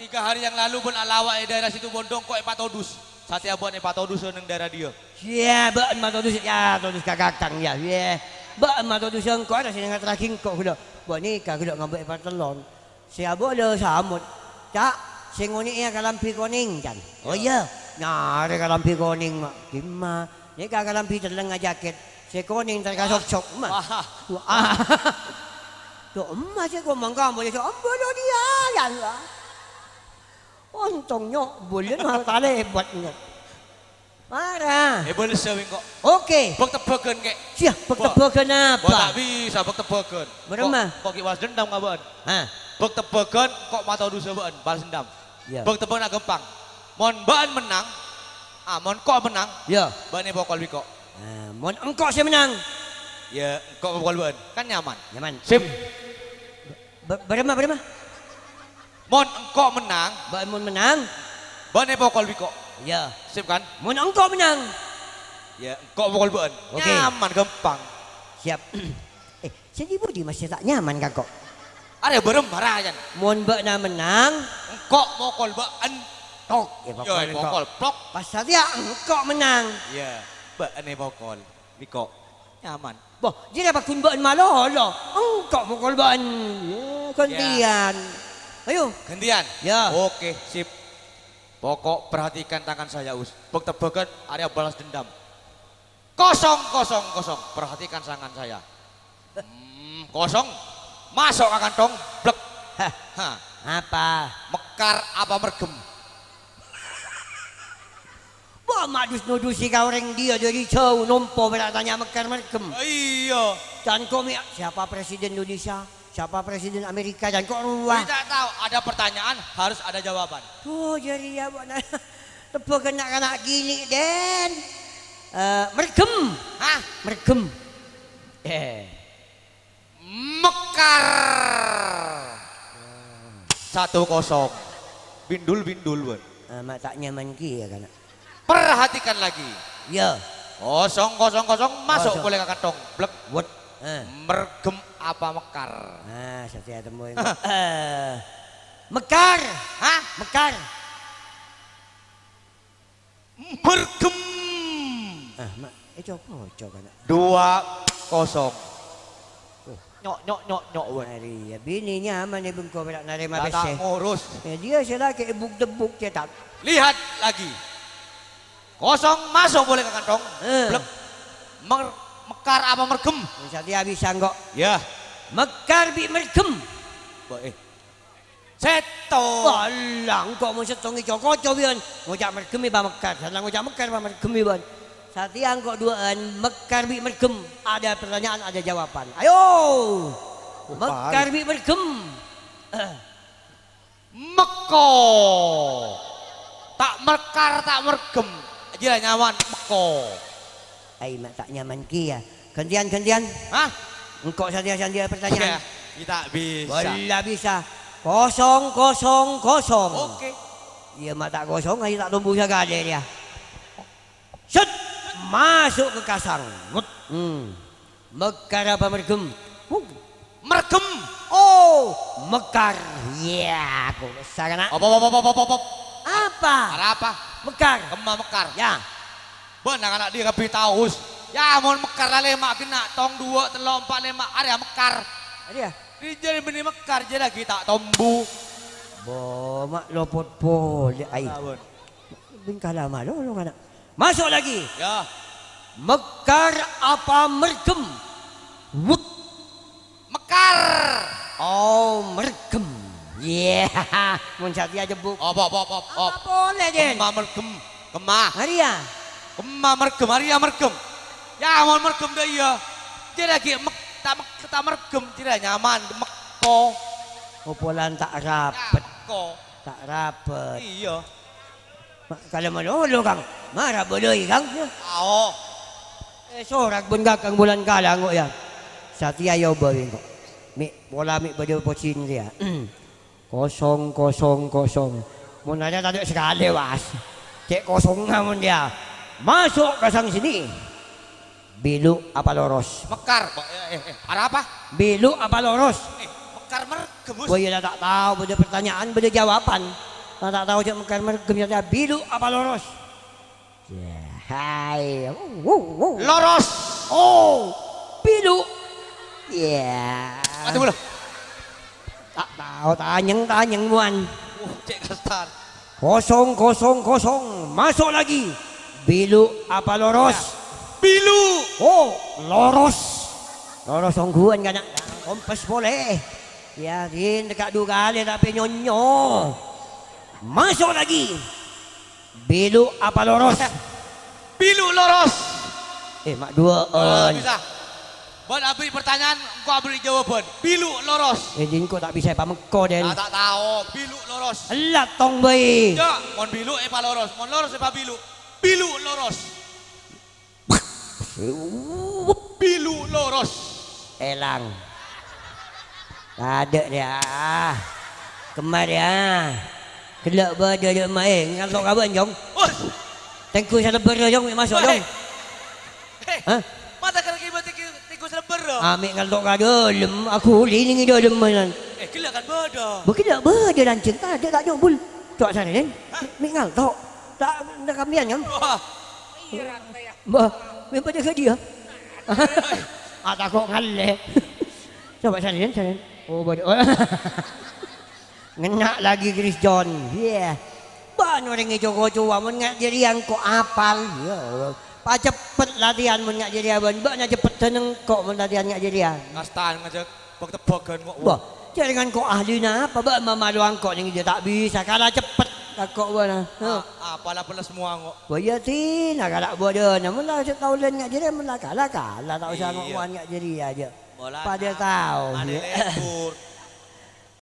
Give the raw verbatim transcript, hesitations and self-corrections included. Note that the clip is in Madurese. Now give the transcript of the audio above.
Tiga hari yang lalu bân alawa' è daerah Situbondo, engko' èpatodus. Satèya bâ'na èpatodus neng daerah dhiyâ. Iyâ, bâ'na matodus, iyâ, todus ka kakang, iyâ, iyâ. Bâ'na matodus engko', arè sè nèngaterraghi engko' ghellâ'. Bâ'na nèka ghellâ' ngambâ èpatellon. Sè abâlâ samot, "Ca', sè ngonè'è kalambhi konèng, can." "Oh, iyâ, nyarè kalambhi konèng, ma'." "Dimma?" "Nèka kalambhi celleng ajakèt. Sè konèng terka soksok, ma'." Wah. Wah. Cok, emma sè komang kamu, ya, cok, emma lo dia, ya, ya. Ontong, nyok, bulan mau talèbât, nyok. Mara. Èbâlessa bi' engko'. Oke. Bâk tebbhâghân, Kè. Sia, bâk Bâ-, tebbhâghân apa? Bâ' ta' bisa, bâk tebbhâghân. Bârâmma? Engko', engko' ghi' balas dendam ka bâ'na. Hah? Bâk tebbhâghân, engko' matodus bâ'na, balas dendam. Iyâ. Bâk tebbhâghân ghâmpang. Mon bâ'na mennang, ah, mon engko' mennang, iyâ, bâ'na èpokol bi' engko'. Ah, mon engko' sè mennang. Iyâ, engko' pokol bâ'na. Kan nyaman. Nyaman. Sip. Bâ-, bârâmma, bârâmma? Mon engko' mennang. Bâ-, mon mennang? Bâ'na èpokol bi' engko'. Iyâ. Sip, kan? Mon engko' mennang? Iyâ, engko' pokol bâ'na. Oke. Nyaman, ghâmpang. Siap. Eh, sè dhi budi masih ta' nyaman, Kako? Arè bârâmma, Rayan? Mon bâ'na mennang. Engko' mokol bâ'na. Tok, ya, pokol engko'. Iyâ, pokol, plok. Pas satèya engko' mennang. Iyâ, bâ'na èpokol bi' engko'. Nyaman. Bâh, jârèya paggun bâ'na malolo. Engko' mokol bâ'na. Ya, ghântèyan. Ayo. Ghântèyan? Ya. Oke, sip. Pokok perhatikan tangan saya, Us. Bâk tebbhâghân arèya balas dendam. Kosong, kosong, kosong. Perhatikan tangan saya. Hmm, kosong. Masuk ka kantong, blek. Hah. Hah. Apa? Mekar apa mergem? Bâ, ma' dus-nodusi ka orèng dhiyâ dhâri jhâu, nompo pèra' tanya mekar mergem. Iyâ. Can ko' mè', siapa presiden Indonesia? Siapa presiden Amerika? Can ko' rowa. Kita tahu, ada pertanyaan, harus ada jawaban. Tuh, jârèya, Bu, na-, tebbhâghân na'-kana' kènè', Den. Eh, mergem. Hah? Mergem. Eh. Mekar. Satu kosong. Bindul-bindul, Wan. Ah, ma' ta' nyaman kèya, kana'. Perhatikan lagi. Iyâ. Kosong, kosong, kosong, masuk polè ka kantong. Blek. Wet. Eh. Mergem apa mekar? Ah, satèya temmo engko'. Eh, mekar. Hah? Mekar. Mergem. Ah, ma', eh, cok-kocok, kana'. Dua kosong. Oh. Nyok, nyok, nyok, nyok, weh. Arèya, binè nyaman è bengko pèra' narèma pèssè. Ta' ngurus. Ya, dia sè lakè' ebuk-debuk cètak. Lihat lagi. Kosong masuk polè ka kantong. Eh. Blek. Mer-, mekar apa mergem? Satèya bisa, engko'. Ya. Mekar bi' mergem. Bâ, eh. Sèttong. Alah, engko' mon sèttong èco-koco, biyân. Ngoca' mergem, bâ, mekar. Salah ngoca' mekar, bâ, mergem, biyân. Satèya engko' duwâ'ân, mekar bi' mergem. Ada pertanyaan, ada jawaban. Ayo! Mekar bi' mergem. Mekko. Ta' mekar, ta' mergem. Jâ nyaman, mekko. Ai, ma' ta' nyaman kèya. Ghântèyan, ghântèyan. Hah? Engko' satèya, satèya pertanyaan. Iyâ, ta' bisa. Wala bisa. Kosong, kosong, kosong. Oke. Iyâ, ma' ta' kosong, ayo ta' tombu sakalè, yâ. Set! Masuk ke kasang. Mut. Hmm. Mekar apa mergem? Huh. Mergem. Oh, mekar. Iyâ, aku sakana. Op, op, op, op, op, op, op. Apa? Arapa? Mekar. Kemma mekar. Ya. Bân na'-kana' dhiyâ kabbhi tao, Us. Ya, mon mekar la lèma' ghenna', tong, duwâ', tello', empa', lèma', arèya mekar. Arèya? Rijâl bânnè mekar, jâ laghi ta' tombu. Bo, ma' lopot polè, ai. Lawan. Bingkala malolo, kana'. Masuk lagi. Ya. Mekar apa mergem? Wut. Mekar. Oh, mergem. Iyâ, mon satèya jhebuk. Op, op, op, op, op. Apa polè, Jen? Kemma mergem. Kemma. Arèya. Kemma mergem, arèya mergem. Ya, mon mergem dâ' iyâ. Jârèya ghi' mek-, ta' mek-, ta' mergem, jârèya nyaman, mekko. Oh, polana ta' rapet. Mekko. Ta' rapet. Iyâ. Ma-, kala malolo, Kang. Mara bâlâi, Kang. Ao. Eh, sorak bân kakang bulân kala engko', yâ. Satèya èobâ bi' engko'. Mè' pola mè' bâdâ pocin rèya. Kosong, kosong, kosong. Mon arèya tadâ' sakalè, Was. Cè' kosongnga mon rèya. Masuk ka sang sènè. Belu apa loros? Mekar. Kok, eh, eh, eh, arapa? Belu apa loros? Eh, mekar mergem, Bos. Wah, iyâ la ta' tao, bâdâ pertanyaan, bâdâ jawaban. Ta' tao jhâ' mèkkèr mèrghem ya, bilu apa loros? Ya, hai. Wuh, wuh, wuh. Loros. Oh, bilu. Ya. Mati mulu. Ta' tao, tanyèng-tanyèng, Wan. Wuh, cè' kasar. Kosong, kosong, kosong. Masuk lagi. Bilu apa loros? Ya. Bilu. Oh, loros. Loros ongghuwân, kana'. Kompes polè. Yakin, teka' du kalè tapè nyonyo. Masuk lagi. Bilu apa loros? Bilu loros. Eh, ma' duwâ'ân. Ah, bisa. Bân aberri' pertanyaan, engko' aberri' jawaban. Bilu loros. Eh, din engko' ta' bisa èpamengko, Den. Ah, ta' tao. Bilu loros. Ella tong bhâi. Ya, mon bilu èpaloros, mon loros èpabilu. Bilu loros. Bilu loros. Èlang. Tadâ' rèya. Kemma rèya. Ghellâ' bâdâ jâ' maèn, nganto' ka bân, Jong. Us. Tèngghu salèbbâr, Jong, mè' maso', Jong. Heh. Hah? Mata kala kiba tèngghu, tèngghu salèbbâr, Jong. Ah, mè' nganto' ka dâlem, aku li nèng è dâlem, manan. Eh, ghellâ' kan bâdâ. Bâ ghellâ' bâdâ, lanjhâng, tadâ' ta' nyobul. Cok sarènen. Hah? Mè' nganto'. Ta', ta' kambiyan, Jong. Wah. Mbah, mè' bâdâ ka dia. Ah, tako' ngallè. Coba sarèn, sarèn. Oh, bâdâ. Ngenna' lagi Chris John. Iyâ. Bân orèng è co-kocowa mon nga' jârèya engko' apal. Ya Allah. Paceppet latihan mon nga' jârèya bân. Bâ'na ceppet senneng engko' mon latihan nga' jârèya. Kastan ngajak. Bâk-tebâghân kok. Bâh, jârèngan kok ahlina apa, bâ' mamalo engko' nèng iyâ ta' bisa, kala ceppet engko' bâ'na. Heh. A-, apala pella semua kok. Bâ iyâ, tina kala bâdâna, mon la sè tao lèn nga' jârèya, mon la kala, kala, ta' osa ngo'owan nga' jârèya jâ'. Padâ tao. Ane lebur.